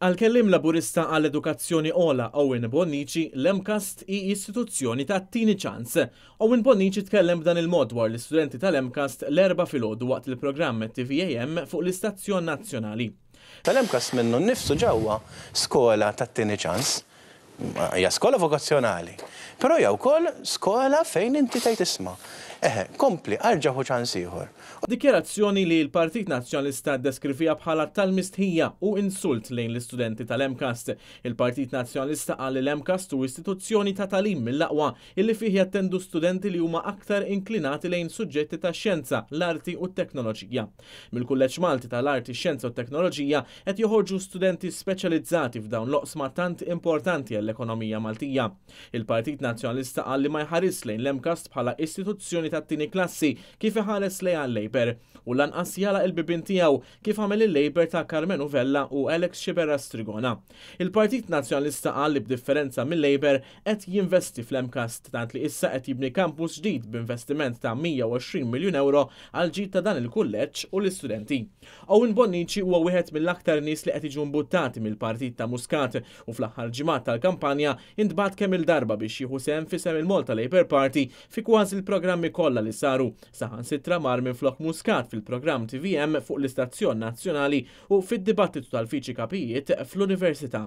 Għall-Kelliem Laburista għall-Edukazzjoni Ogħla Owen Bonnici, l-MCAST hi istituzzjoni tat-tieni ċans. Owen Bonnici tkellem b'dan il-mod dwar l-istudenti tal-MCAST l-Erbgħa filgħodu waqt il-programm TVAM fuq l-istazzjon nazzjonali. Tal-MCAST minnu nnifsu ġewwa skola tat-tieni ċans. Hija skola vokazzjonali, però hija wkoll skola fejn inti tgħid isma', eħe, kompli, arġa' ħu ċans ieħor. Dikjarazzjoni li l-Partit Nazzjonalista ddeskriviha bħala tal-mistħija u insult lejn l-istudenti tal-MCAST. Il-Partit Nazzjonalista qal li l-MCAST hu istituzzjoni ta' tagħlim mill-aqwa illi fih jattendu studenti li huma aktar inklinati lejn suġġetti tax-xjenza, l-arti u t-teknoloġija. Mill-Kulleġġ Malti tal-Arti, Xjenza u Teknoloġija qed joħorġu studenti speċjalizzati f'dawn l-oqsma tant importanti għall-ekonomija Maltija. Il-Partit Nazzjonalista qal li ma jħarisx lejn l-MCAST bħala istituzzjoni tat-tieni klassi kif iħares lejha l-Labour u lanqas jagħlaq il-bibien tiegħu kif għamel il-Labour ta' Karmenu Vella u Alex Sciberras Trigona. Il-Partit Nazzjonalista qal li b'differenza mil-Labour qed jinvesti fl-MCAST tant li issa qed jibni campus ġdid b'investiment ta' 120 miljun ewro għall-ġid ta' dan il-kulleġġ u l-istudenti. Owen Bonnici huwa wieħed mill-aktar nies li qed jiġu mbuttati mill-partit ta' Muscat u fl-aħħar ġimgħat tal-kampanja intbagħat kemm-il darba biex jieħu sehem f'isem il-Malta Labour Party fi kważi l-programmi kollha li saru. Saħansitra mar minflok Muscat fil-programm tvm fuq l-istazzjon nazzjonali u fid-dibattitu tal-Viċi Kapijiet fl-Università.